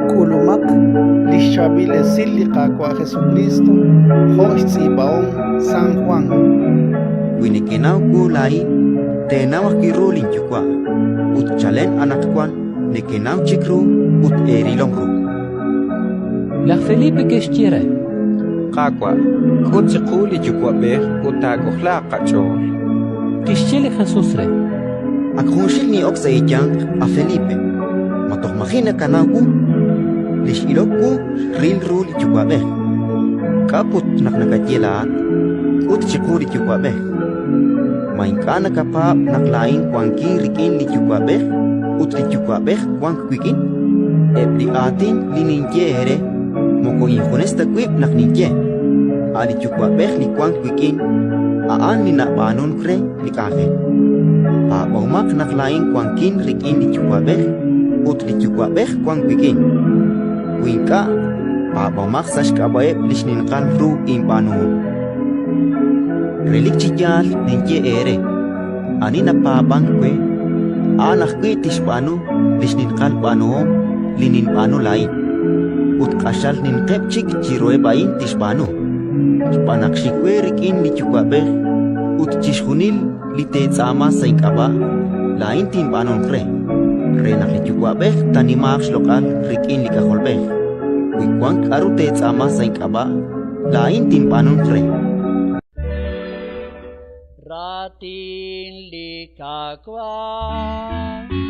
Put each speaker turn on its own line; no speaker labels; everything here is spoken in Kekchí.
K'ulumaq li xChaab'il Esil li Qaawa' Jesukriist jo' xtz'iib'ahom San Jwan.
Wi nekenaw wu laa'in, teenaw ajwi' ru linYuwa', ut chalen anaqwan nekenaw chik ru ut eerilom ru.
Laj Felipe kixye re:
Qaawa', k'ut chiqu li Yuwa'b'ej ut taak'ojlaaq qach'ool.
Kixye li Jesus re:
Ak junxil nin'ok sa' eeyanq, a Felipe, ma toj maji' nakanaw wu? Li x'ilok wu xril ru li Yuwa'b'ej. K'a' put naq nakaye laa'at: «K'ut chiqu li Yuwa'b'ej»? Ma ink'a' nakapaab' naq laa'in wankin rik'in li Yuwa'b'ej ut li Yuwa'b'ej wank wik'in? Eb' li aatin li ninye eere moko injunes ta wib' naq ninye, a' li Yuwa'b'ej li wank wik'in, a'an li nab'aanunk re li k'anjel. Paab'ahomaq naq laa'in wankin rik'in li Yuwa'b'ej ut li Yuwa'b'ej wank wik'in. Wi ink'a', paab'ahomaq sa' xk'ab'a'eb' li xninqal ru inb'aanuhom. Relik chi yaal ninye eere: ani napaab'ank we, a'an ajwi' tixb'aanu li xninqal b'aanuhom li ninb'aanu laa'in, ut q'axal ninqeb' chik chiruheb' a'in tixb'aanu, xb'aan naq xik we rik'in li Yuwa'b'ej. Ut chixjunil li teetz'aama sa' ink'ab'a', laa'in tinb'aanunq re, re naq li Yuwa'b'ej taanimaaq xloq'al rik'in li K'ajolb'ej. Wi wank k'aru teetz'aama sa' ink'ab'a', laa'in tinb'aanunq re.
Raatin li Qaawa'.